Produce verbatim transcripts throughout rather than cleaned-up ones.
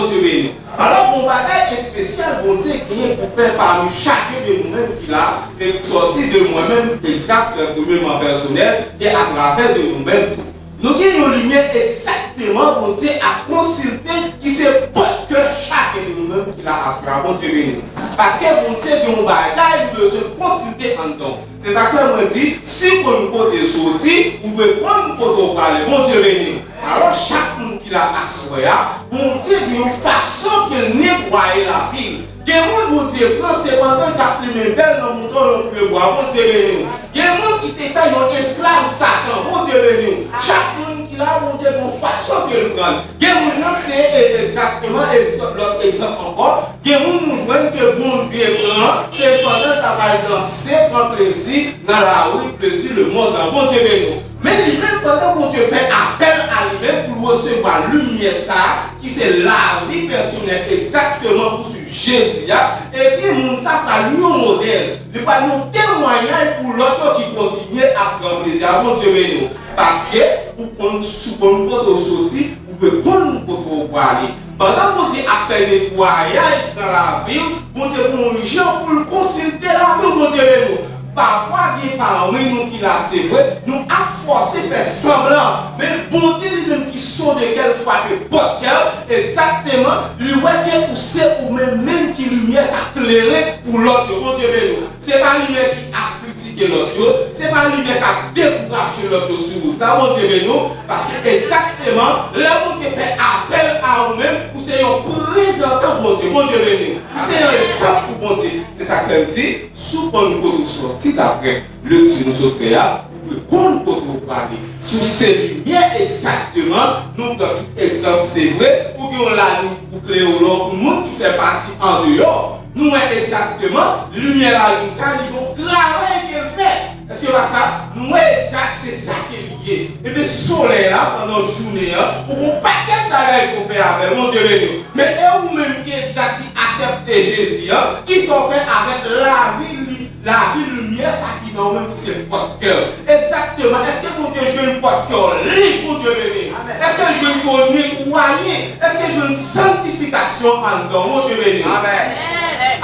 Bondye beni w. Alò, gon bagay espesyal Bondye genyen pou fè pami chaken de nou menm ki la, e sòti de mwen menm, egzak, premyèman pèsonèl, e atravè de nou menm tou. Nou gen yon limyè egzakteman Bondye ap konsilte ki se pòt kè chaken de nou menm ki la aswè a. Bondye beni nou. Paske Bondye gen yon bagay li bezwen konsilte anndan w. Se sa k fè mwen di, si w konn kote w soti, ou dwe konn kote w prale. Bondye beni w. Alò, chak moun ki la aswè a, Bondye gen yon fason ke l netwaye lavi l. Gen moun Bondye pran, se pandan l t ap limen bèl nan mouton yon pye bwa. Bondye beni w. Gen moun ki te fè yon esklav Satan. Bondye beni w. Chak moun ki la, Bondye gen yon fason ke l pran l. Gen moun nan, se e, egzakteman, egzanp, lòt egzanp ankò. Gen moun nou jwenn ke Bondye pran, se pandan l t ap al danse, pran plezi nan lari, plezi lemonn nan. Bondye beni w. Men li menm, pandan Bondye fè apèl a li menm pou l resevwa limyè sa a, ki se lavi pèsonèl egzakteman pou swiv Jezi a, ebyen, moun sa pral yon modèl. Li pral yon temwayaj pou lòt yo ki kontinye ap pran plezi a. Bondye beni w. Paske ou konn, si w konn kote w soti, ou dwe konn kote w prale. Pandan Bondye ap fè netwayaj nan lavi w, Bondye gon yon jan pou l konsilte lavi w. Bondye beni w. Pafwa gen pami nou ki la, se vre, nou ap fòse fè sanblan, men Bondye li menm ki sonde kè l, frape pòt kè w, egzakteman, li wè ke ou se ou menm menm ki limyè k ap klere pou lòt yo. Bondye beni w. Se pa limyè ki ap kritike lòt yo, se pa limyè k ap dekouraje lòt yo sou wout la. Bondye beni w, paske egzakteman, lè Bondye fè apèl a ou menm, ou se yon prezantan Bondye. Bondye beni w. Ou se yon egzanp pou Bondye. Se sa k fè m di, si w konn kote w soti, daprè lekti nou sot fè a, ou dwe konn kote w prale. Si w se limyè egzakteman, nou pran tout egzanp, se vre, ou gen yon lalim ki pou klere w lè w yon moun ki fè pati andeyò. Nou wè egzakteman, limyè lalim sa, li gon travay ke l fè. Èske pa sa? Nou wè egzak, se sa ke li ye. Ebyen, solèy la, pandan jounen an, ou gon pakèt bagay pou w fè avè l. Bondye beni w. Men e ou menm ki egzak, ki aksepte Jezi an, kisa w fè avèk lavi li, lavi limyè sa ki nan ou menm ki se pòt kè w? Egzakteman, èske Bondye jwenn pòt kè w li, Bondye beni? Amèn. Èske l jwenn ke w netwaye? Èske l jwenn sanktifikasyon anndan w? Bondye beni. Amèn.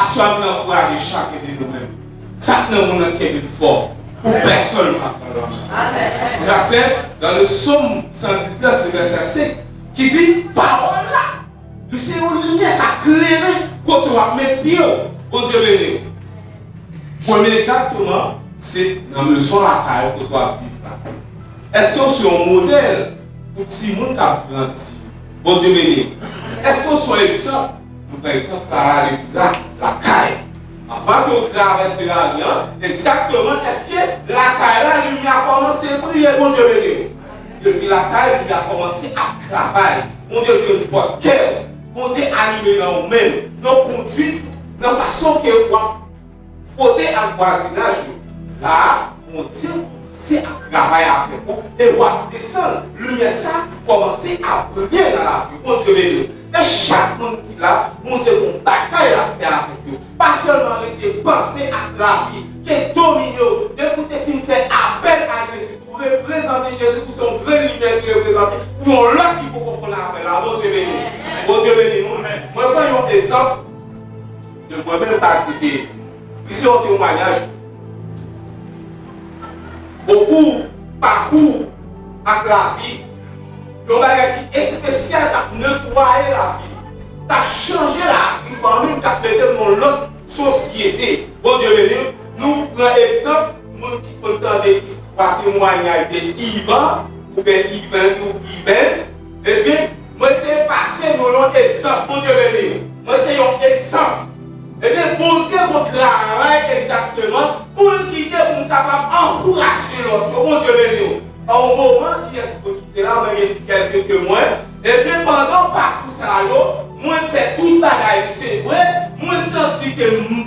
Aswè a, m ankouraje chaken de nou menm. Sa k nan ou an, kenbe l fò. Pou pèsonn pa pran l. Amèn. Sa fè, dans le psaume cent dix-neuf, le verset cinq, ki di, pawòl la, li se yon limyè k ap klere kote w ap met pye w. Bondye beni w. Premye egzakteman, se nan mezon lakay ou kote w ap viv la. Èske w se yon modèl pou timoun k ap grandi? Bondye beni w. Èske w se yon egzanp? Nou pran egzanp sa a depi la, lakay. Anvan ke w travèse lari an, egzakteman, èske lakay la, limyè a kòmanse briye? Bondye beni w. Depi lakay, limyè a kòmanse ap travay. Bondye jwenn pòt kè w. Bondye anime nan ou menm, nan kondwit, nan fason ke w ap fwote ak vwazinaj ou. La a, Bondye kòmanse ap travay avèk ou e w ap desann. Limyè sa kòmanse ap briye nan lavi w. Bondye beni w. E chak moun ki la, Bondye gon bagay l ap fè avèk yo. Pa sèlman rete panse ak lavi ke domine w. Depi w te fin fè apèl a Jezi, ou reprezante Jezi, ou se yon grenn limyè ki reprezante pou yon lòt ki poko konn apèl la. Bondye beni w. Bondye beni nou. Mwen pran yon egzanp de mwen menm, pati ke li se yon temwayaj. Bokou pakou ak lavi, yon bagay ki espesyal, k ap netwaye lavi, k ap chanje lavi fanmi m, k ap mete m nan lòt sosyete. Bondye beni w. Nou pran egzanp, moun ki konn tande istwa, temwayaj de Ivan, oubyen Ivens, ou Ivens, ebyen, mwen te pase nou yon egzanp. Bondye beni w. Mwen se yon egzanp. Ebyen, Bondye gon travay egzakteman pou l kite pou m kapab ankouraje lòt yo. Bondye beni w. An yon moman, kiyès ki te la, mwen gen kèlke temwen. Ebyen, pandan pakou sa yo, mwen fè tout bagay, se vre, mwen santi ke m,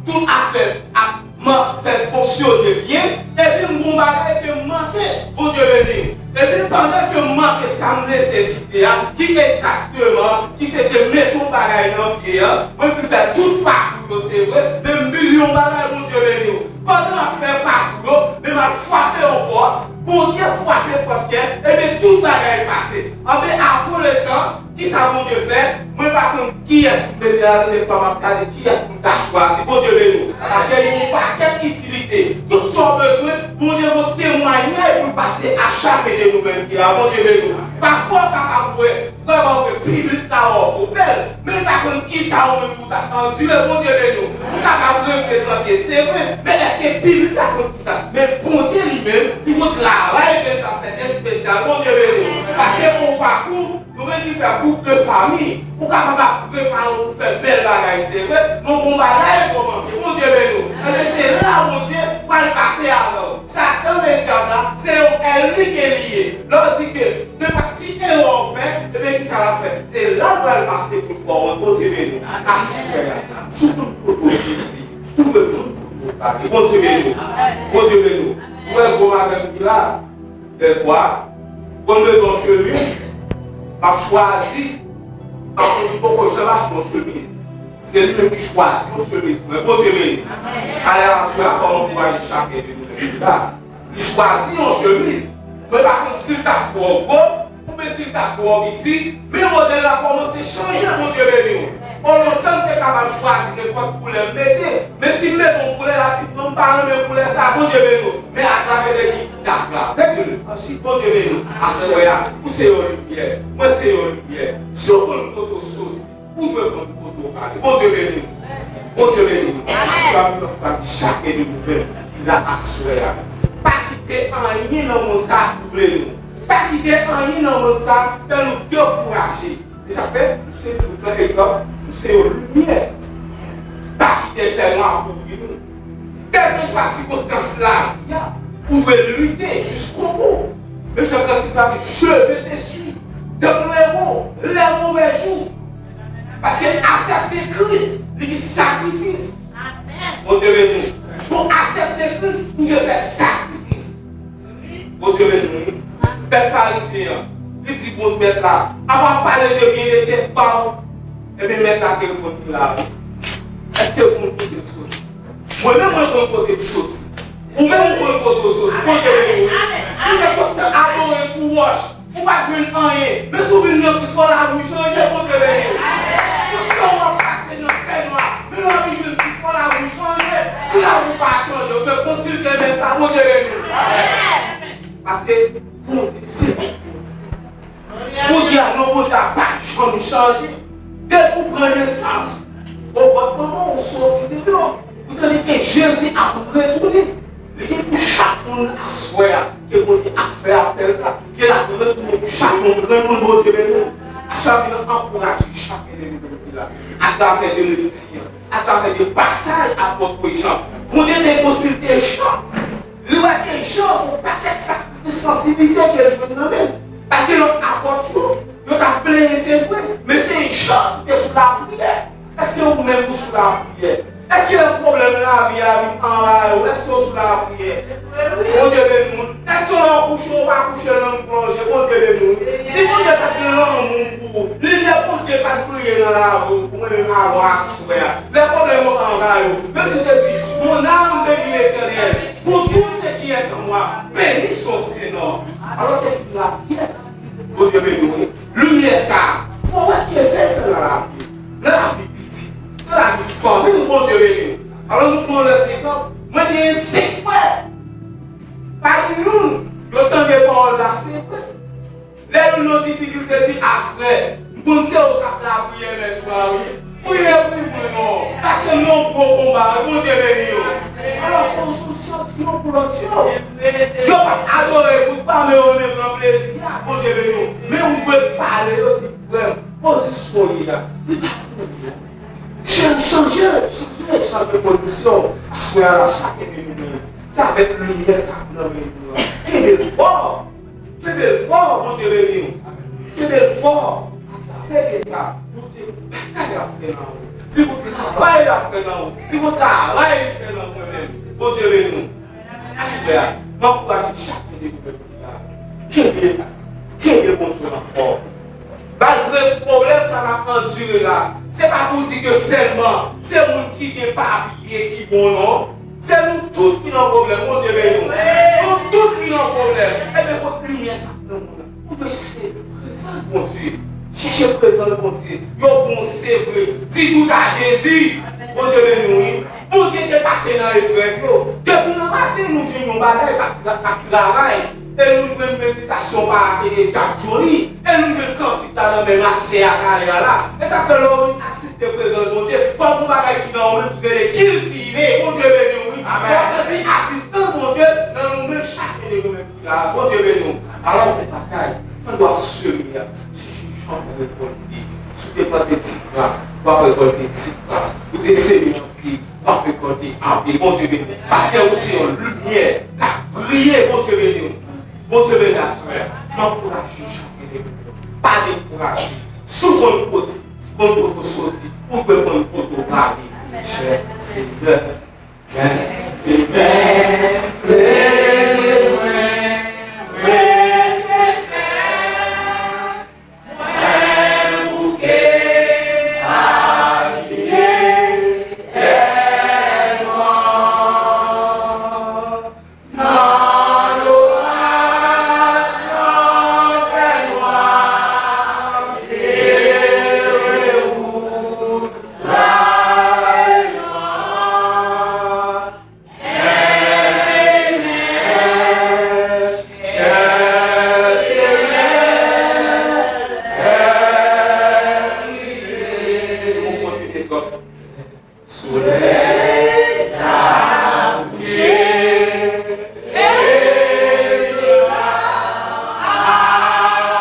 tout afè ap man fè fonksyone byen, epi m gon bagay ke m manke. Bondye beni. Epi pandan ke m manke sa m nesesite a, ki egzakteman, ki se te mete yon bagay nan pye a, mwen fin fè tout pakou yo, se vre, men m bliye yon bagay, Bondye beni w. Pandan m ap fè pakou yo, men m al frape yon pòt, Bondye frape pòt kè, epi tout bagay pase. Anben, apre letan, Kisa Bondye fè? Mwen pa konn kiyès pou m mete ladan, dèfwa m ap gade kiyès pou m ta chwazi. Bondye beni w. Paske li gen yon pakèt itilite. Tout sa w bezwen, Bondye gon temwayaj pou l pase a chaken de nou menm ki la. Bondye beni w. Pafwa w kapab wè vrèman vre piblik la wè w bèl, men li pa konn kisa ou menm ou t ap andire. Bondye beni w. Ou kapab reprezante, se vre, men èske piblik la konn kisa? Men Bondye li menm, li gon travay ke l t ap fè espesyal. Bondye beni w. Paske ou pa kou Nou menm ki fè koup de fami, ou kapab ap prepare w pou fè bèl bagay, se vre, men w gon bagay ke w manke. Bondye beni w. Ebyen, se la Bondye pral pase avè w. Satan, ledyab la, se yon ènmi ke li ye. Lè w di ke nenpòt ti erè w fè, ebyen, kisa l ap fè? Se la l pral pase pou l fè w wont. Bondye beni w. Aswè a, sou tout kote w soti, ou dwe konn kote w prale. Bondye beni w. Bondye beni w. Ou wè gwo madanm ki la, Dèfwa, konn bezwen yon chemiz, m ap chwazi, m ap di poko janm achte yon chemiz. Se li menm ki chwazi yon chemiz pou mwen. Bondye beni. Alè aswè a, fò m ankouraje chaken de nou menm ki la. Li chwazi yon chemiz. Mwen pa konn si l t ap twò gwo, oubyen si l t ap twò piti, men modèl la kòmanse chanje, Bondye beni w. O lontan m te kapab chwazi nenpòt koulè m mete, men si m mete yon koulè, l ap di non, m pa renmen koulè sa, Bondye beni w. Men atravè de ki? Se atravè de levanjil, Bondye beni w. Aswè a, ou se yon limyè, mwen se yon limyè. Si w konn kote w soti, ou dwe konn kote w prale. Bondye beni w. Bondye beni w. Aswè a, m ap ankouraje chaken de nou menm ki la aswè a. Pa kite anyen nan mond sa a twouble nou. Pa kite anyen nan mond sa a fè nou dekouraje. E sa fè, nou se, pran egzanp, nou se yon limyè. Pa kite fènwa kouvri nou. Kèlkeswa sikonstans lavi a, ou dwe lite jiskobou. Menm jan kantik la di, je vais te suivre dans les bons, les mauvais jours. Paske aksepte Kris, li di sakrifis. Bondye beni w. Pou aksepte Kris, ou dwe fè sakrifis. Bondye beni w, wi. Bèt farizyen an, li di bon bèt la, apa pale de byen de tèt pa w? Ebyen, mèt la te reponn li la, wi. Èske ou konn kote m soti? Mwen menm, mwen konn kote m soti. Ou menm, ou konn kote w soti. Bondye beni w, wi. Si w te sot nan adore tou wòch, ou pa t jwenn anyen. Men si w vin nan Kris, fò lavi w chanje, Bondye beni w. Tout tan w ap pase nan fènwa, men lè w vin jwenn Kris, fò lavi w chanje. Si lavi w pa chanje, w dwe konsilte Mèt la, Bondye beni w. Paske Bondye se yon Bondye. Bondye a, non, Bondye a pa janm chanje. Depi w pran nesans, o vant manman w, ou soti dedan, ou tande ke Jezi ap retounen. Li gen pou chak moun aswè a, ke Bondye ap fè apèl la, ke l ap retounen pou chak moun, granmoun, Bondye beni w. Aswè a, vin ankouraje chak ennmi ki la, atravè de lekti an, atravè de pasaj apot Jan. Bondye te konsilte Jan. Li wè ke Jan gen yon pakèt sakrifis sansiblite ke l jwenn nan men l. Paske lòt apot yo, yo t ap plenyen, se vre, men se Jan ki te sou lapriyè. Èske ou menm ou sou lapriyè? Èske lè pwoblèm lavi a vin anvayi w, èske ou sou lapriyè? Bondye beni w. Èske lè w kouche, ou pa kouche lang plonje? Bondye beni w. Si Bondye pa t gen lanmou pou ou, limyè Bondye pa t briye nan lavi w, ou menm avè w aswè a, lè pwoblèm yo anvayi w, menm si w te di, mon âme bénit l'Éternel, pour tout ce qui est en moi, bénis son saint nom. Alò, te fin lapriyè. Bondye beni w, wi. Limyè sa a, fò w wè ki efè l fè nan lavi w, nan lavi pitit, nan lavi fanmi w, Bondye beni w. Alò, nou pran lòt egzanp. Mwen genyen senk frè. Pami youn, yo tande pawòl la, se vre. Lè youn nan difikilte, di, a, frè, m konn se ou k ap lapriyè mèt ou a, wi. Priye pou mwen non, paske m nan gwo konba, wi, Bondye beni w. Alò, fò w sou santi yon pou lòt yo. Yo p ap adore bout ba, men yo renmen pran plezi a, Bondye beni w. Men ou dwe pale yo, di, frè m, pozisyon w ye a, li pa pou ou. Chan-, chanje, chanje, chanje pozisyon. Aswè a la, chak ennmi nou menm, ki avèk limyè sa k nan men nou an, kenbe l fò. Kenbe l fò, Bondye beni w. Kenbe l fò. Atravè de sa, Bondye gon bagay l ap fè nan ou. Li gon travay l ap fè nan ou. Li gon travay li fè nan mwen menm. Bondye beni w. Aswè a, m ankouraje chak ennmi nou menm ki la. Kenbe, kenbe Bondye w nan fò. Malgre pwoblèm sa n ap andire la, se pa pou di ke sèlman se moun ki gen papye ki bon, non. Se nou tout ki nan pwoblèm, Bondye beni w. Nou tout ki nan pwoblèm. Ebyen, kot limyè sa k nan moun nan? Ou dwe chache prezans Bondye. Chèche prezans Bondye. Yo bon, se vre. Di tout a Jezi. Bondye beni w, wi. Bondye te pase nan eprèv yo. Depi nan maten, nou jwenn yon bagay k ap tra- k ap travay. E nou jwenn meditasyon pa e, e Djab Johnny. E nou jwenn kantik la nan men masè a talè a la. E sa fè lè w vin asiste prezans Bondye, fò w gon bagay ki nan ou menm ki rele kiltive. Bondye beni w, wi. Fò w santi asistans Bondye nan nou menm chak de nou menm ki la. Bondye beni w. Alò, yon bagay, pandan w ap seme a, chèche jan pou rekòlte. Si w te plante ti gras, w ap rekòlte ti gras. Ou te seme anpil, w ap rekòlte anpil. Bondye beni w. Paske ou se yon limyè k ap briye. Bondye beni w. Bondye beni aswè. M ankouraje w chak de nou. Pa dekouraje. Si w konn kote, konn kote w soti, ou dwe konn kote w prale. Chè Senyè. Solèy la kouche,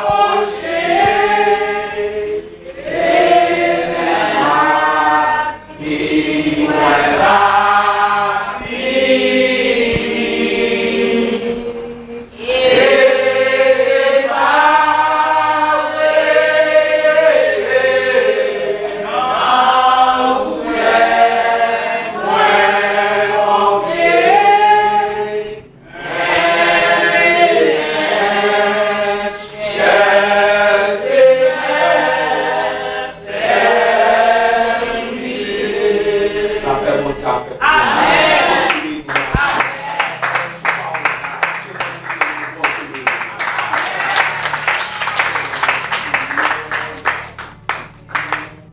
apwoche. Lapè Bondye ap fèt